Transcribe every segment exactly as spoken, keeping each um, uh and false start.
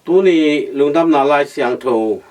Tuni lungdamna Lai Siangtho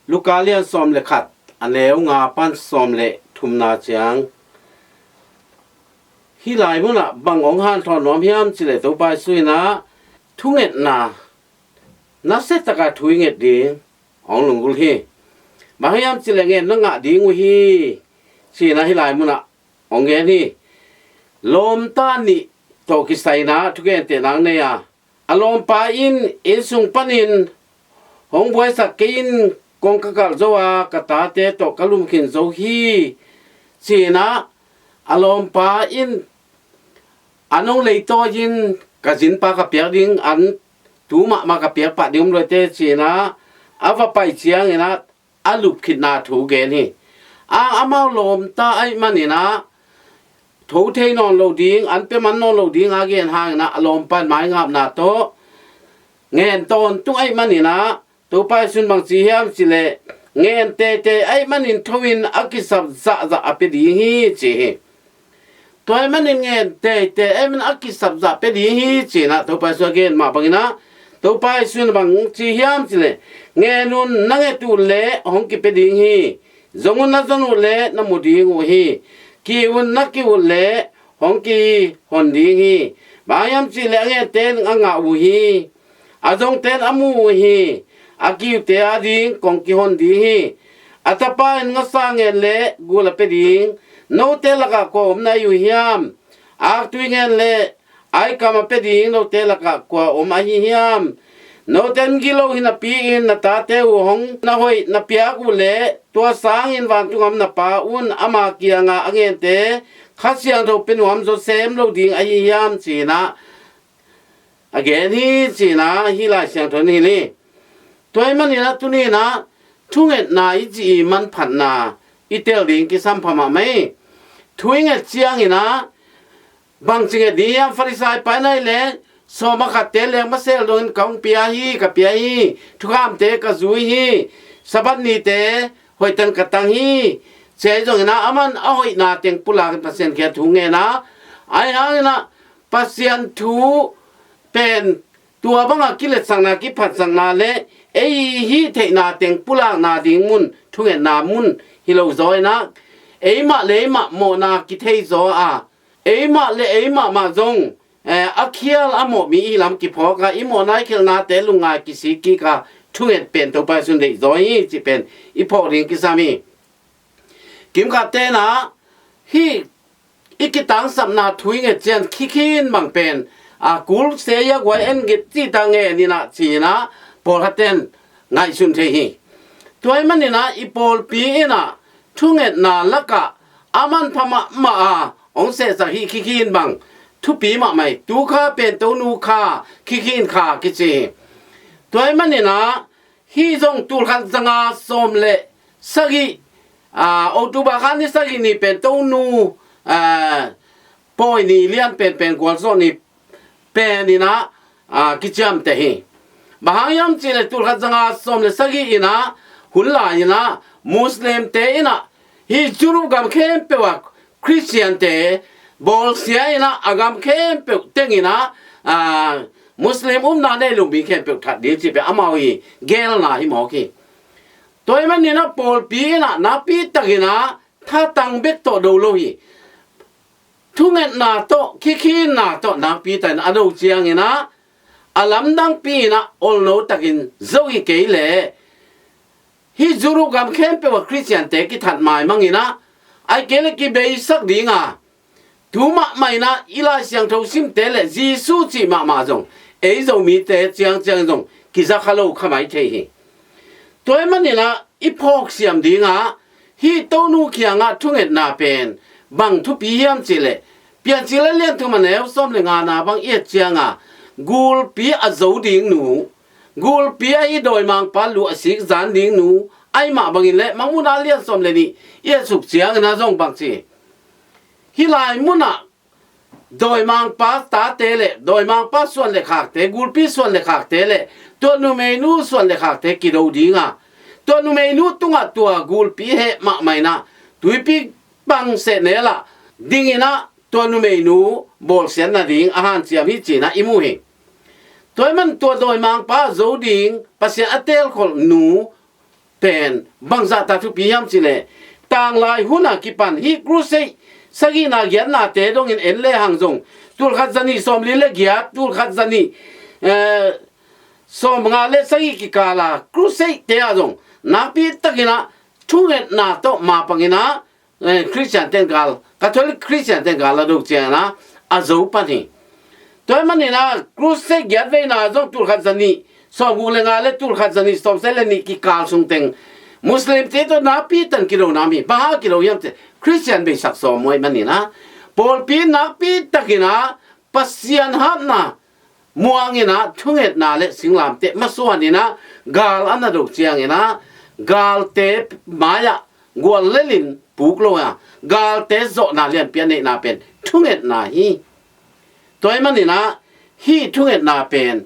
Luka lian sawm le khat, a neu nga pan sawm le thumna ciang, hih lai munah bang hong hanthawn nuam hiam cih leh Topa Jesu in ah thungetna nasia taka thu i nget ding hong lunggulh hi. Bang hiam cih leh ngen na ngah ding uh hi, ci-in ah hih lai munah hong gen hi. Lawmta nih tawh kisai-in ah thugentehna nei a, a lawmpa in inn sung panin hong buaisak kei in, kong ka kalh zo a, ka tate tawh ka lum khin zo hi, ci-in ah a lawmpa in an hong leitawi in, ka zinpa ka piak ding, an tu mahmah ka piak pah ding om lo hi teh, ci-in ah a va pai ciangin ah a lupkhitna thu gen hi. A, amau lawmta ahih manin ah tho thei nawn lo ding, an pia man nawn lo ding a gen hangin ah a lawmpa in maingapna tawh ngen tawntung ahih manin ah Topa Jesu in bang ci hiam cih leh, ngen teitei ahih manin tho in, a kisap zahzah a pia ding hi, ci hi. Tua ahih manin ngen teitei ahih manin a kisap zah pia ding hi, ci-in ah Topa Jesu a gen mah bangin ah, Topa Jesu in bang ci hiam cih leh, ngen un, na nget uh leh hong kipia ding hi. Zong un, na zon uh leh na mu ding uh hi. Kiu un, na kiu uh leh hong kihon ding hi. Bang hiam cih leh a ngente in a ngah uh hi. A zongte in a mu uh hi. A kiute ading kong kihon ding hi. A tapa in ngasa ngen leh gul a pia ding. Note lakah kua om na hi uh hiam? Aktui ngen leh aikam a pia ding note lakah kua om ahi hiam? Note in gilo hi napi-in na tate uh hong na hoih na piak uh leh, tua sangin vantung a om na Pa un ama kiangah a ngente Kha Siangtho pia nuam zaw sem lo ding ahi hiam, ci-in ah a gen hi, ci-in ah hih Lai Siangtho in hilh hi. Tua ahih manin ah tuni-in ah thungetna i cih i manphatna i tel ding kisam pha mahmah hi. Thu i nget ciangin ah bang ci nget ding hiam? Farisai pa in ahih leh sawm a khatte leng masel dongin ka hong pia hi, ka pia hi. Thukhamte ka zui hi. Sabbath nite hoihtakin ka tang hi, ci hi. Zongin ah aman a hoihna teng pulakin Pasian kiang thu ngen a, ahih hangin ah Pasian thu pen tua banga kiletsakna, kiphatsakna le ei hih theihna teng pulakna ding mun, thungetna mun hi lo zaw in ah, eimah le eimah mawhna kithei zaw a, eimah le eimah mah zong, eh, a khial a mawh mi i hi lam kiphawk a, i mawhna i khialhnate lungngai kisik kik a, thunget pen Topa Jesu in deih zaw hi cih pen i phawk ding kisam hi. Kimkhat ten ah hih i kitangsapna thu i nget ciang khikhin bang pen, a, kul se ya guai en git cih ta ngen in ah, ci-in ah pawlkhat ten ngaihsun thei hi. Tua ahih manin ah i pawlpi in ah thungetna lakah a manpha mahmah a hong sehsak hih khikhin bang thupi mahmah hi. Tu kha pen Tonu kha, khikhin kha kici hi. Tua ahih manin ah hih zong tulkhat zanga sawm le sagih, a, October kha ni sagih ni pen Tonu, a, pawi ni lian penpen gualzawh ni pen in ah, a, kiciamteh hi. Bang hang hiam cih leh tulkhat zanga sawm le sagih in ah, hun lai in ah Muslimte in ah hih Europe gam khempeuh ah Khristiante bawlsia in ah, a gam khempeuh teng in ah, a, Muslim umna nei lo mi khempeuh that ding cih pen amau i gelna hi mawk hi. Tua ahih manin ah pawlpi in ah nakpi takin ah thatang bek tawh do lo hi. Thungetna tawh, khikhinna tawh nakpi takin a do ciangin ah, a lamdangpi in ah olno takin zo hi kei leh, hih Europe gam khempeuh ah Khristiante kithat maimang in ah, ahih kei leh kibeisak ding a, tu mahmah in ah i Lai Siangtho simte le Jesu cih mahmah zong ei Zomite ciangciang zong kiza kha lo kha mai thei hi. Tua ahih manin ah i phawksiam ding ah, hih Tonu kiangah thungetna pen bang thupi hiam cih leh, Piancil a lian thum a neu sawm le ngana bang i et ciang a, gulpi a zo ding nu, gulpi a i dawimangpa lu a sik zan ding nu, ahih mah bangin le Mangmuhna lian sawm le nih i et suk ciangin ah zong bang ci, hih lai munah dawimangpa tate le dawimangpa suan le khakte, gulpi suan le khakte le tua numeinu suan le khakte kido ding a, tua numeinu tungah tua gulpi heh mahmah in ah tuipi pang sehnel ah dingin ah tua numeinu bawlsiat nading a hanciam hi, ci-in ah i mu hi. Tua ahih man tua dawimangpa zo ding Pasian a teelkholh nu pen bangzah ta thupi hiam cih leh, tanglai hun a kipan hih crusade sagihna giatnate dongin en lehang zong, tulkhat zanih sawmli le giat, tulkhat zanih, eh, sawmnga le sagih kikal a crusade te ah zong nakpi takin ah thungetna tawh mapangin ah, eh, Khristian ten gal, Catholic Khristian ten gal a do ciangin ah a zo pan hi. Tua ahih manin ah crusade giat veina zong tulkhat zanih sawmguk le nga le tulkhat zanih sawmsagih le nih kikal sung teng Muslim te tawh nakpi takin kido nam hi. Bang hang kido hiam cih leh Khristian beisak sawm uh ahih manin ah, pawlpi nakpi takin ah Pasian hapna muangin ah thungetna le singlamteh masuanin ah gal a na do ciangin ah galte mai-ah guallelin puk lo a, galte zawhna lianpi a neihna pen thungetna hi. Tua ahih manin ah hih thungetna pen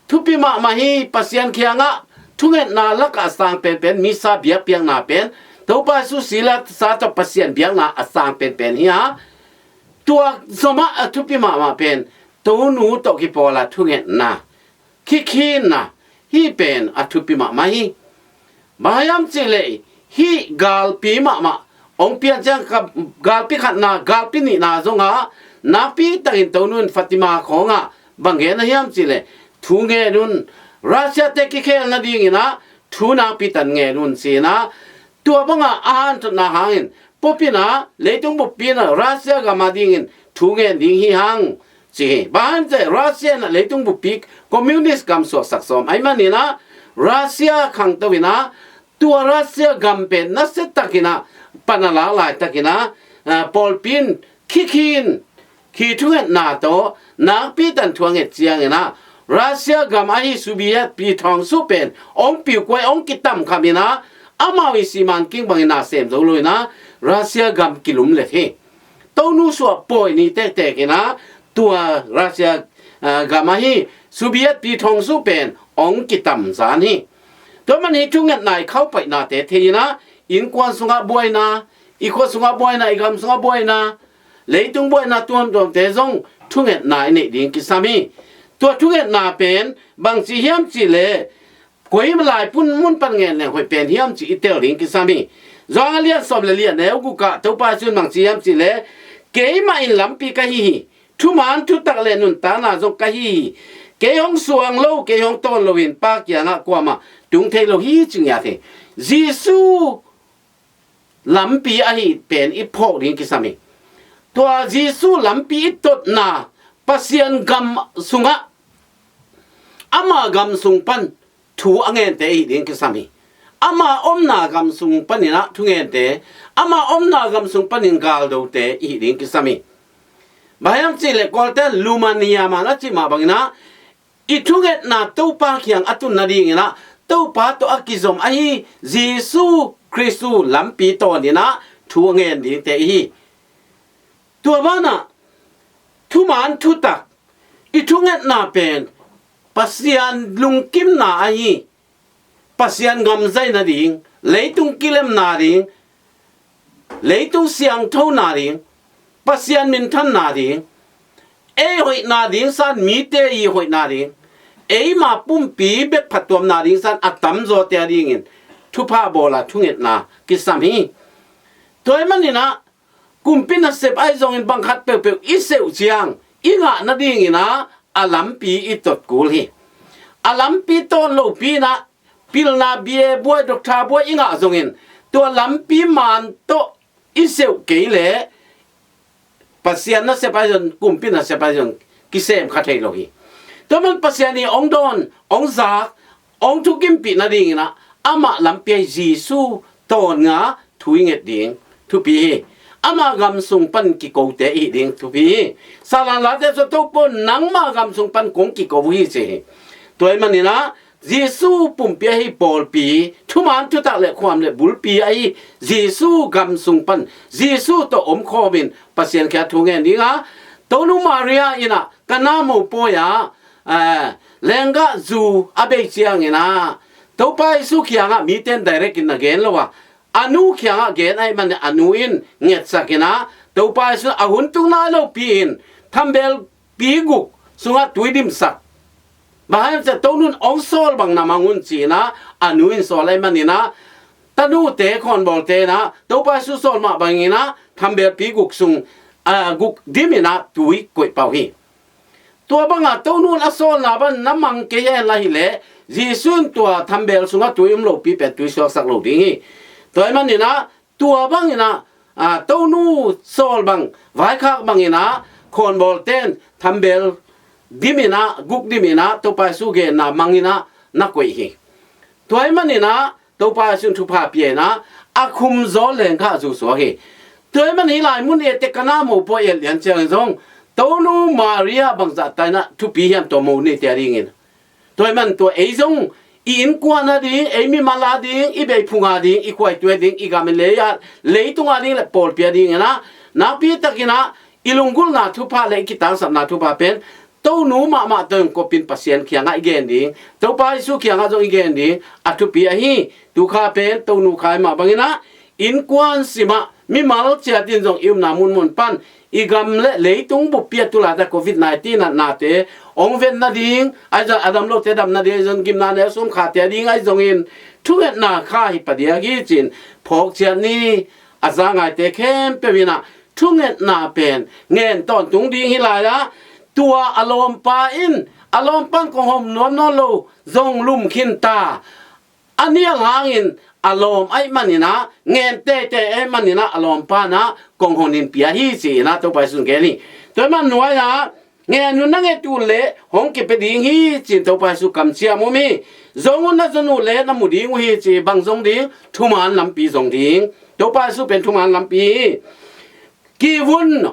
thupi mahmah hi. Pasian kiangah thungetna lakah a sang penpen misa biakpiakna pen Topa Jesu sila sa tawh Pasian biakna a sang penpen hi a, tua zomah a thupi mahmah pen Tonu tawh kipawl a thungetna, khikhinna, hih pen a thupi mahmah hi. Bang hiam cih leh hih galpi mahmah hong pian ciang ka, galpi khatna, galpi nihna zongah nakpi takin Tonu in Fatima khawngah bang gen a hiam cih leh, thu ngen un, Russia te kikhel nadingin ah thu nakpi takin ngen un ci-in ah, tua bangah a hanthotna hangin Pope in ah leitung buppi in ah Russia gam adingin thu ngen ding hi hang ci hi. Bang hang hiam cih leh Russia in ah leitung buppi communist gam suaksak sawm ahih manin ah Russia khangto in ah, tua Russia gam pen nasia takin ah pan a lak laitakin ah, ah, pawlpi in khikhin, khi thungetna tawh nakpi takin thu a nget ciangin ah Russia gam ahi Soviet pi thawngsuh pen hong piukuai, hong kitamkham in ah, amau i siman king bangin na sem zo lo in ah Russia gam kilumlet hi. Tonu suah pawi ni tektek in ah tua Russia, ah, gam ahi Soviet pi thawngsuh pen hong kitamzan hi. Tua ahih manin hih thungetna i khauhpaihnate thei in ah, innkuan sungah buaina, i khua sungah buaina, i gam sungah buaina, leitung buaina tuamtuamte zong thungetna i neih ding kisam hi. Tua thungetna pen bangci hiam cih leh, koi lai pun mun pan ngen leng hoih pen hiam cih i tel ding kisam hi. Johan a lian sawm le li a neu guk ah Topa Jesu in bangci hiam cih leh, keimah in lampi ka hi hi. Thuman thutak le nuntakna zong ka hi hi. Kei hong suang lo, kei hong tawn loin Pa kiangah kuamah tung thei lo hi ci ngiat hi. Jesu lampi ahi pen i phawk ding kisam hi. Tua Jesu lampi i totna, Pasian gam sungah ama gam sung pan thu a ngente i hih ding kisam hi. Ama omna gam sung panin ah thungente, ama omna gam sung panin galdote i hih ding kisam hi. Bang hiam cih leh Kawlte in Lumania man a cih mah bangin ah, i thungetna Topa kiang a tun nadingin ah Topa tawh a kizom ahi Jesu Khristu lampi tawnin ah thu a ngen dingte i hi. Tua banah thuman thutak i thungetna pen Pasian lungkimna ahi, Pasian gam zai nading, leitung kilemna ding, leitung siangthona ding, Pasian minthanna ding, ei hoihna ding san mite i hoihna ding, eima pumpi bek phattuamna ding san a tamzawte a dingin thupha bawl a thungetna kisam hi. Tua ahih manin ah kumpi nasep ahi zongin bang khat peuhpeuh i seuh ciang i ngah nadingin ah a lampi i tot kul hi. A lampi tawn lopi in ah pilna bia buai, doctor buai i ngah zongin tua lampi man tawh i seuh kei leh Pasian nasep ahi zong, kumpi nasep ahi zong kisem kha thei lo hi. Tua man Pasian in hong dawn, hong zak, hong thukimpih nadingin ah amah lampi ahi Jesu tawnin ah thu i nget ding thupi hi. Ama gam sung pan kikote i hih ding thupi hi. Salan late sung Topa aw, nangma gam sung pan kong kiko hi ci hi. Tua ahih manin ah Jesu pumpi ahi pawlpi, thuman thutak le khuam le bulpi ahi Jesu gam sung pan Jesu tawh omkhawmin Pasian kiang thu ngen ding a, Tonu Maria in ah Kana mopawi ah, eh, lenggah zu a bei ciangin ah Topa Jesu kiangah mite in direct in na gen lo a, a nu kiangah gen ahih manin a nu in ngetsak in ah Topa Jesu a hun tung nai lopi in thambelpi guk sungah tui dimsak Bang hang hiam cih leh Tonun hong sawl bang na mang un ci-in ah a nu in sawl ahih manin ah, tanute khawnbawlte in ah Topa Jesu sawl mah bangin ah thambelpi guk sung, aa, guk dimin ah tui koih pah uh hi. Tua bangah Tonun a sawlna bang na mang kei hen la hi leh, Jesu in tua thambel sungah tui um lopi pen tui suaksak lo ding hi. Tua ahih manin ah tua bangin ah, aa, Tonu sawl bang, vaikhak bangin ah khawnbawlte in thambel dimin ah, guk dimin ah Topa Jesu genna mangin ah na koih hi. Tua ahih manin ah Topa Jesu in thupha pia in ah a khumzaw leng kha a zusuak hi. Tua ahih manin hih lai mun Etekana mopawi et lian ciangin zong Tonu Maria bangzah ta in ah thupi hiam, tua mo neite a dingin. Tua ahih manin tua ei zong i innkuan a ding, ei mimal a ding, i beiphung a ding, i khuaitui a ding, i gam i lei a, leitung a ding le pawlpi a dingin ah nakpi takin ah i lunggulhna thupha le i kitangsapna thupha pen Tonu mahmah tawh kopin Pasian kiangah i gen ding, Topa Jesu kiangah zong i gen ding a thupi ahi. Tu kha pen Tonu khai mah bangin ah innkuan simah mimal ciatin zong i omna munmun pan i gam le leitung buppi a tu laitak Covid nineteen natnate hong vet nading, ahi zong a dam lote dam nading, ahi zong gimna neu sum khate a ding ahi zongin thungetna kha hi padiak hi ci-in phawk ciat ni. A za ngaite khempeuh in ah thungetna pen ngen tawntung ding hi lai ah, tua a lawmpa in a lawmpa in kong hawm nuam nawn lo zong lum khin ta. A nial hangin a lawm ahih manin ah, ngen teitei ahih manin ah a lawmpa in ah kong honin pia hi ci-in ah Topa Jesu in gen hi. Tua ahih manin nuai-ah ngen un, na nget uh leh hong kipia ding hi ci-in Topa Jesu kamciam om hi. Zong un, na zon uh leh na mu ding uh hi ci, bang zong ding, thuman lampi zong ding. Topa Jesu pen thuman lampi hi. Kiu un,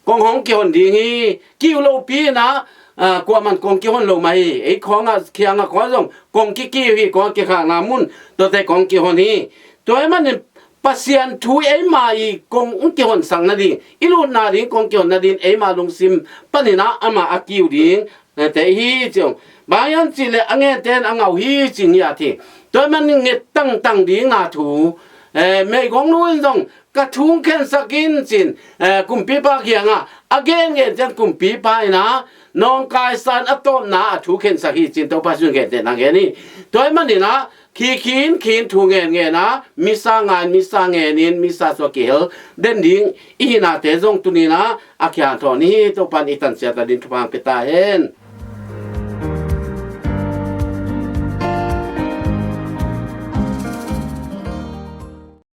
kong hong kihon ding hi. Kiu lopi in ah, aa, kuaman kong kihon lo mah hi. Ei khawngah, kiangah khawng zong kong kikiu hi, kong kikhakna mun tuate kong kihon hi. Tua ahih manin Pasian thu eima i kong kihonsak nading, i lutna ding kong kihon nading eima lungsim panin ah amah a kiu ding, eh, te hi ci ung. Bang hang hiam cih leh a ngente in a ngah uh hi ci-in hi a, hi. Tua ahih manin nget tangtang ding na thu, eh, meigongnu in zong ka thu khensak in ci-in, eh, kumpipa kiangah a gengen ciang kumpipa in ah nawngkaisa in a tawpna a thu khensak hi ci-in Topa Jesu in gentehna gen hi. Tua ahih manin ah khi khin khin thu ngen ngen a, misa ngai in, misa ngen in, misa sung ah kihel den ding i hihnate zong tuni-in ah a kihanthawn hi. Topa in i tan ciat a ding thupha hong pia ta hen.